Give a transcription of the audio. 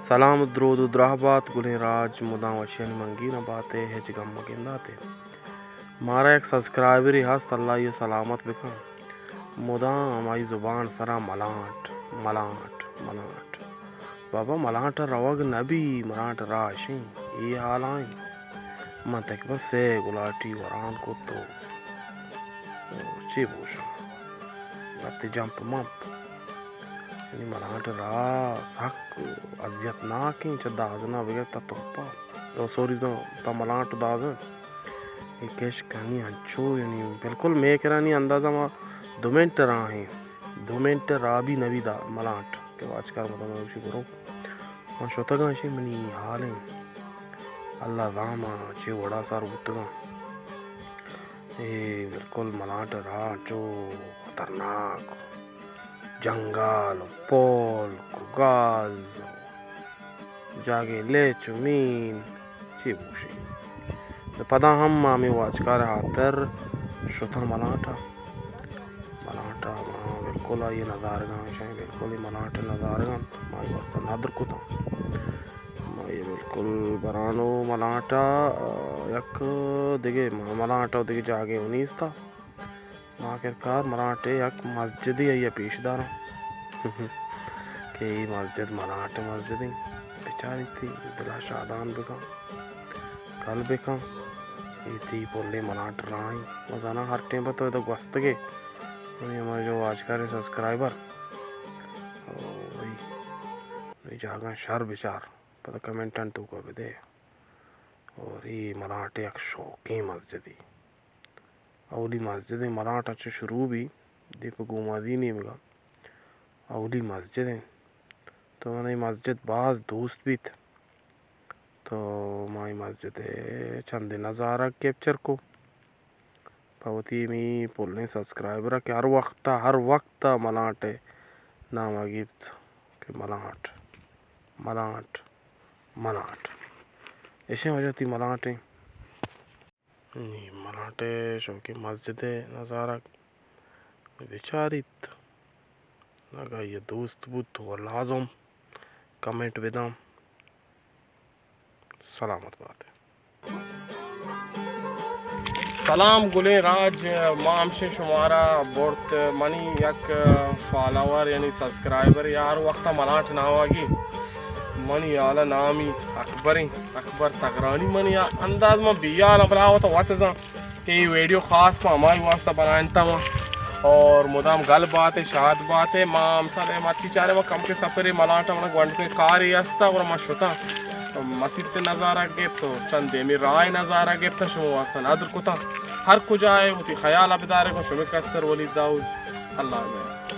سلام ءُ درود ءُ دراہ بات گلیں راج، مدام وشیانی منگی نہ باتے، ہچ گم مہ گنداتے۔ مارا یک سبسکرائبرے ہست، اللہ آئی ءَ سلامت بکن۔ مدام ہمائی زبان سرا ملانٹ، ملانٹ، ملانٹ۔ بابا ملانٹ ءَ روگ نہ بی، ملانٹ ءَ را اشیں، اے حالاں۔ من تقریباً سے گلاٹی وران کت ءُ چے بوشاں؟ لہتے جمپ ممپ۔ یعنی ملانٹ ءَ را سک اذیت ناکیں، چہ دازنا بگر تا تمپا۔ او سوری، تا ملانٹ دازن۔ اے کش کنی انچو، یعنی بالکل مے کرانی اندازہ ما دو منٹ راہ ہیں۔ دو منٹ راہ بھی نبی دا ملانٹ کہ واچکار مدام گوشی برو۔ من شتگاں، اشی منی حالیں۔ اللہ زاناں چے وڑا سر بوتگاں۔ اے بالکل ملانٹ ءَ را انچو خطرناک، جنگل ءُ پول ءُ گاز، جاگے لیچ ءُ مین، چے بوشی۔ پدا ہم ما ہمے واچکار ءِ ہاتر شتاں ملانٹ ءَ۔ ملانٹ ءَ ما بالکل آئی ءِ نزارگاں، اشاں بالکل اے ملانٹ ءِ نزارگاں، ما اے واسطہ ندر کتاں۔ ما اے بالکل برانو ملانٹ ءَ، آ، یک دگہ م-، ملانٹ ءَ دگہ جاگے ءَ نیست۔ ما آخرکار ملانٹ ءِ یک مسجدے آئی ءَ پیش داراں کہ اے مسجد ملانٹ ءِ مسجدیں۔ بچاریت، دل ءَ شادان بکن، کل بکن۔ اے تئی پلیں ملانٹ راہیں۔ ما زاناں ہر ٹیم پہ تو ادا گوستگے۔ منی ہما جو واچکاریں سبسکرائبر، او بھائی، اے جاگاں شر بچار، پدا کمنٹاں توکا بدے۔ اور اے ملانٹ یک شوقیں مسجدے۔ اولی مسجد ملانٹ ءَ چہ شروع بی، دیم پہ گومازی نیمگا اولی مسجد انت۔ تو من اے مسجد باز دوست بیت۔ تو ما اے مسجد ءِ چندے نظارگ کیپچر کو۔ پہ وتی ہمے پلیں سبسکرائبر ءَ کہ ہر وقت ءَ، ہر وقت ءَ ملانٹ ءِ نام ءَ گیپت کہ ملانٹ، ملانٹ، ملانٹ۔ اشیں وجہ تئی ملانٹیں۔ نی ملانٹ ءِ شوقیں مسجد ءِ نظارگ بچاریت۔ اگاں اے دوست بوت تو لازم کمنٹ بداں۔ سلامت بات۔ سلام گلیں راج، ما ہمشیں شمارا برت، منی یک فالوور یعنی سبسکرائبر یا ہر وقت ملانٹ ناواگی، منی حالا نامی اکبریں، اکبر تگرانی۔ منی انداز من بیال بلاوت وت زاں۔ اے ویڈیو خاص پہ ہمائی واسطہ بنائینتا ما اور مدام گل باتے، شاد باتے۔ ما ہمسر مرچی چارے ما کم کے سفرے ملانٹا، منا گونڈکے کارے ہستا، گڑا ما شتاں مسیت نظارہ گپت و چند دیمی راہ نظارہ گپت، شما واسطہ ندر کتاں۔ ہر کجا ہے وتی خیال بدارے کو شما کستر ولید داؤد۔ اللہ حافظ۔